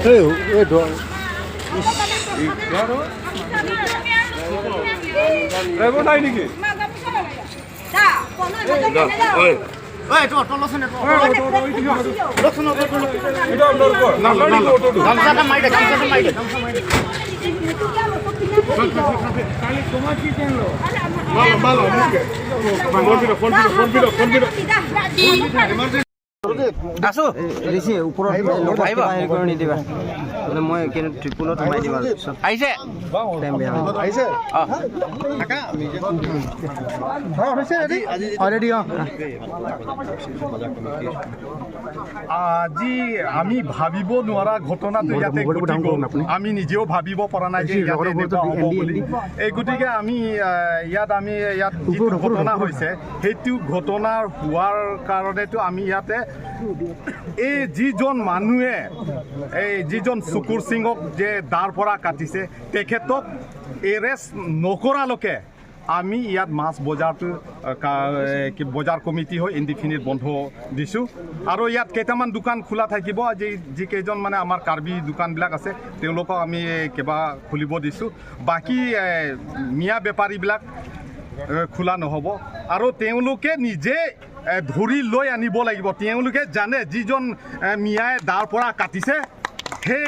এই এই ড্ৰাইভাৰ নাই নেকি? এটা আপোনাৰ কৰ নাম্বাৰ নেকি অটোটো? আছো ঋষি ওপৰত লগত কিবা হেৰি কৰি নিদিবা, মানে মই কিন্তু ত্ৰিপুলত সোমাই দিম আৰু পিছত আহিছে। টাইম বেয়া হৈ যাব। ৰেডি। অঁ, আজি আমি ভাবিব নোৱাৰা ঘটনাটো ইয়াতে মোবাইলটো ঘটি ডাউন গ'ল। কৰক আপুনি। আমি নিজেও ভাবিব পৰা নাই যে বেছি ইয়াতে লগতে এনেকুৱা ওপৰতো হ'ব এনডি, বুলি। এনডি। এই গতিকে আমি ইয়াত আমি ইয়াত যিটো ওপৰত, ওপৰত, ঘটনা ওপৰত। হৈছে, সেইটো ঘটনাৰ হোৱাৰ কাৰণেতো আমি ইয়াতে এই যিজন মানুহে, এই যিজন শুকুৰ সিঙক যে দাৰ পৰা কাটিছে, তেখেতক এৰেষ্ট নকৰালৈকে আমি ইয়াত মাছ বজাৰটো কি বজাৰ কমিটি হৈ ইনডিফিনিট বন্ধ দিছোঁ। আৰু ইয়াত কেইটামান দোকান খোলা থাকিব। যিকেইজন মানে আমাৰ কাৰ্বি দোকানবিলাক আছে, তেওঁলোকক আমি কিবা খুলিব দিছোঁ। বাকী মিয়া বেপাৰীবিলাক খোলা নহ'ব আৰু তেওঁলোকে নিজে ধৰি লৈ আনিব লাগিব। তেওঁলোকে জানে যিজন মিয়াই দাৰ পৰা কাটিছে, সেই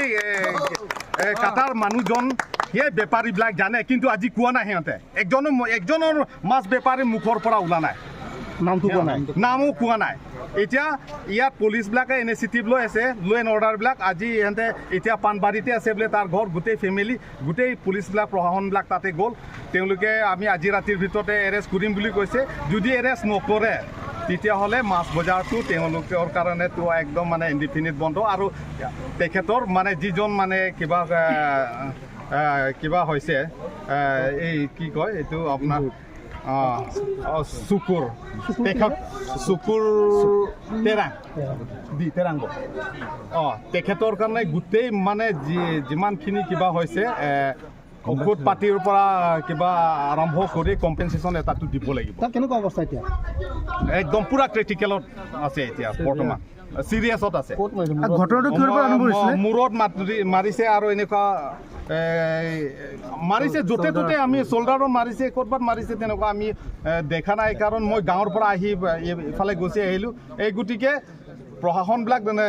কাটাৰ মানুহজন সেই বেপাৰীবিলাক জানে, কিন্তু আজি কোৱা নাই সিহঁতে। একজনৰ মাছ বেপাৰীৰ মুখৰ পৰা ওলা নাই, নামটো কোৱা নাই, নামো কোৱা নাই। এতিয়া ইয়াত পুলিচবিলাকে ইনিচিয়েটিভ লৈ আছে, ল' এণ্ড অৰ্ডাৰবিলাক। আজি ইহঁতে এতিয়া পাণবাৰীতে আছে বোলে তাৰ ঘৰ, গোটেই ফেমিলি, গোটেই পুলিচবিলাক, প্ৰশাসনবিলাক তাতে গ'ল। তেওঁলোকে আমি আজি ৰাতিৰ ভিতৰতে এৰেষ্ট কৰিম বুলি কৈছে। যদি এৰেষ্ট নকৰে, তেতিয়াহ'লে মাছ বজাৰটো তেওঁলোকৰ কাৰণেতো একদম মানে ইনডিফিনিট বন্ধ। আৰু তেখেতৰ মানে যিজন মানে কিবা কিবা হৈছে, এই কি কয় এইটো আপোনাৰ চুকুৰ, তেখেত চুকুৰ তেৰাং দি তেৰাংগ, অঁ, তেখেতৰ কাৰণে গোটেই মানে যিমানখিনি কিবা হৈছে, ঔষধ পাতিৰ পৰা কিবা আৰম্ভ কৰি কম্পেনচেশ্যন এটাটো দিব লাগিব। তাত কেনেকুৱা অৱস্থা এতিয়া? একদম পূৰা ক্ৰিটিকেলত আছে এতিয়া, বৰ্তমান চিৰিয়াছত আছে। ঘটনাটো কিহৰ পৰা আৰম্ভ হৈছিলে? মূৰত মাৰিছে আৰু এনেকুৱা মাৰিছে য'তে ত'তে, আমি চল্ডাৰত মাৰিছে, ক'ৰবাত মাৰিছে, তেনেকুৱা আমি দেখা নাই, কাৰণ মই গাঁৱৰ পৰা আহি ইফালে গুচি আহিলোঁ। এই গতিকে প্ৰশাসনবিলাক মানে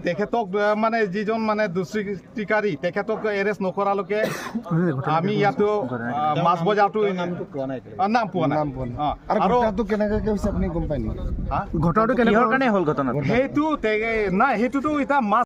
তেখেতক মানে যিজন মানে দুষ্কৃতিকাৰী, তেখেতক এৰেষ্ট নকৰালৈকে আমি ইয়াতো মাছ বজাৰটো নাম পোৱা নাই। অঁ, আৰু আৰু ঘটনাটো কেনেকৈ হৈছে আপুনি গম পায় নেকি? হা? ঘটনাটো কেনেকুৱা কিহৰ কাৰণে হ'ল ঘটনাটো? সেইটো নাই, সেইটোতো এতিয়া মাছ